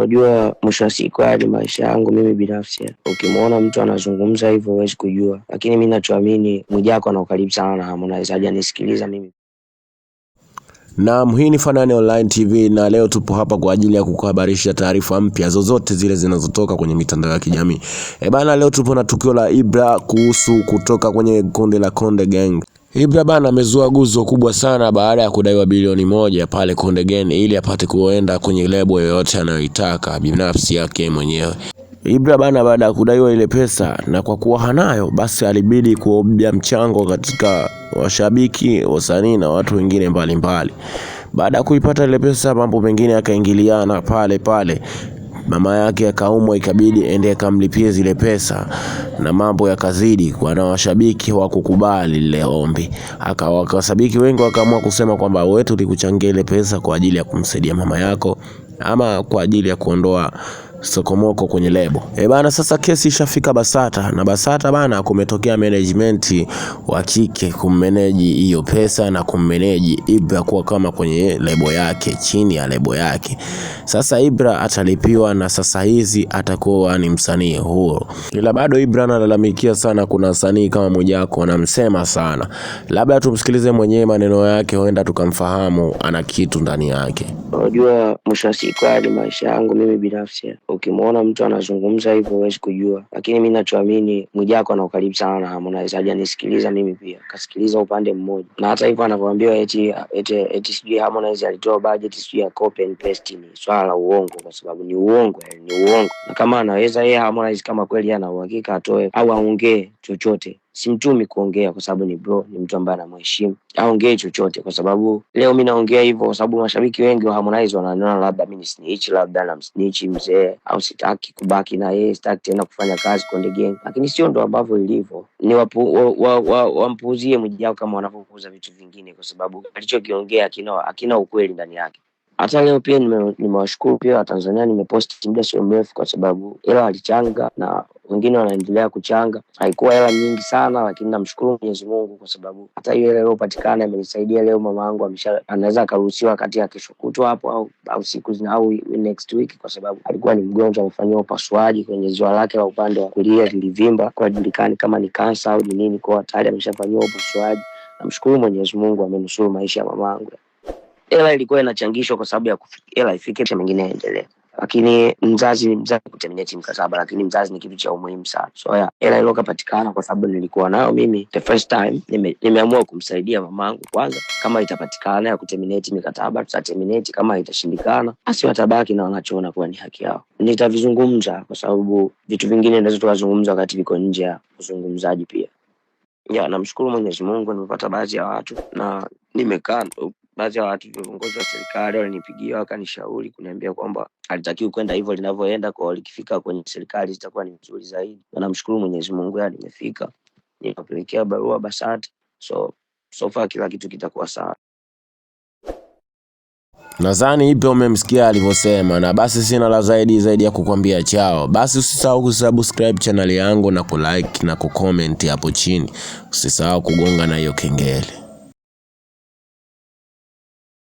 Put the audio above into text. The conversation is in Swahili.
Unajua, mwisho wa siku haya ni maisha yangu mimi binafsi. Ukimwona mtu anazungumza hivyo huwezi kujua, lakini mi nachoamini Mwijaku ana ukaribu sana na Harmonize, hajanisikiliza mimi. Naam, hii ni Fanani Online TV na leo tupo hapa kwa ajili ya kukuhabarisha taarifa mpya zozote zile zinazotoka kwenye mitandao ya kijamii. E bana, leo tupo na tukio la Ibra kuhusu kutoka kwenye kundi la Konde Gang. Ibra bana amezua guzo kubwa sana baada ya kudaiwa bilioni 1 pale Konde Gang ili apate kuenda kwenye lebo yoyote anayoitaka binafsi yake mwenyewe. Ibra bana baada ya kudaiwa ile pesa na kwa kuwa hanayo, basi alibidi kuomba mchango katika washabiki, wasanii na watu wengine mbalimbali. Baada ya kuipata ile pesa, mambo mengine yakaingiliana pale pale. Mama yake akaumwa, ikabidi ende akamlipie zile pesa na mambo yakazidi, na washabiki hawakukubali lile ombi. Washabiki wengi wakaamua kusema kwamba wewe tulikuchangia ile pesa kwa ajili ya kumsaidia mama yako ama kwa ajili ya kuondoa sokomoko kwenye lebo. E bana, sasa kesi ishafika Basata na Basata bana, kumetokea management wa kike kummeneji hiyo pesa na kummeneji Ibra kuwa kama kwenye lebo yake, chini ya lebo yake. Sasa Ibra atalipiwa na sasa hizi atakuwa ni msanii huru, ila bado Ibra analalamikia sana, kuna wasanii kama Mwijaku wanamsema sana. Labda tumsikilize mwenyewe maneno yake, huenda tukamfahamu ana kitu ndani yake. Unajua, mwisho wa siku haya ni maisha yangu mimi binafsi. Ukimwona mtu anazungumza hivyo huwezi kujua, lakini mi nachoamini Mwijaku ana ukaribu sana na Harmonize, hajanisikiliza mimi pia, kasikiliza upande mmoja, na hata hivyo anavyoambiwa eti eti eti sijui Harmonize alitoa budget sijui ya copy and paste, ni swala la uongo, kwa sababu ni uongo, yani ni uongo. Na kama anaweza yeye Harmonize, kama kweli ana uhakika atoe au aongee chochote. Simtumi kuongea kwa sababu ni bro, ni mtu ambaye anamheshimu, aongee chochote, kwa sababu leo mi naongea hivyo kwa sababu mashabiki wengi wa Harmonize wananiona labda mi ni snitch, labda na msnitch mzee, au sitaki kubaki na yeye, sitaki tena kufanya kazi Konde Gang, lakini sio ndo ambavyo ilivyo. Ni wampuuzie Mwijaku kama wanavyopuuza vitu vingine, kwa sababu alichokiongea hakina ukweli ndani yake. Hata leo pia nimewashukuru pia Watanzania, nimeposti muda sio mrefu, kwa sababu hela walichanga na wengine wanaendelea kuchanga. Haikuwa hela nyingi sana, lakini namshukuru Mwenyezi Mungu kwa sababu hata hiyo hela iliyopatikana imenisaidia leo. Mama yangu anaweza akaruhusiwa kati ya kesho kutwa hapo au siku zina au next week, kwa sababu alikuwa ni mgonjwa, amefanyiwa upasuaji kwenye ziwa lake la upande wa kulia lilivimba, kwa julikani kama ni kansa au ni nini, kwa tayari ameshafanyiwa upasuaji. Namshukuru Mwenyezi Mungu amenusuru maisha ya mamangu. Hela ilikuwa inachangishwa kwa sababu ya hela ifike, mengine yaendelee, lakini mzazi kuterminate mkataba, lakini mzazi ni kitu cha umuhimu sana. So yeah, hela iliyopatikana kwa sababu nilikuwa nayo mimi the first time, nimeamua kumsaidia mamangu kwanza. Kama itapatikana ya kuterminate mikataba tutaterminate, kama itashindikana basi watabaki na wanachoona kuwa ni haki yao. Nitavizungumza kwa sababu vitu vingine naweza tukazungumza wakati viko nje ya uzungumzaji pia. Yeah, namshukuru Mwenyezi Mungu nimepata baadhi ya watu na nimekaa baadhi ya watu viongozi wa serikali walinipigia wakanishauri kuniambia kwamba alitakiwa kwenda hivyo linavyoenda, kwa likifika kwenye serikali zitakuwa ni nzuri zaidi. Na namshukuru Mwenyezi Mungu, ya nimefika, nikapelekea barua BASATA, so far kila kitu kitakuwa sawa. Nadhani Ibra umemsikia alivyosema, na basi sina la zaidi ya kukwambia chao. Basi usisahau kusubscribe channel yangu na kulike na kucomment hapo chini. Usisahau kugonga na hiyo kengele.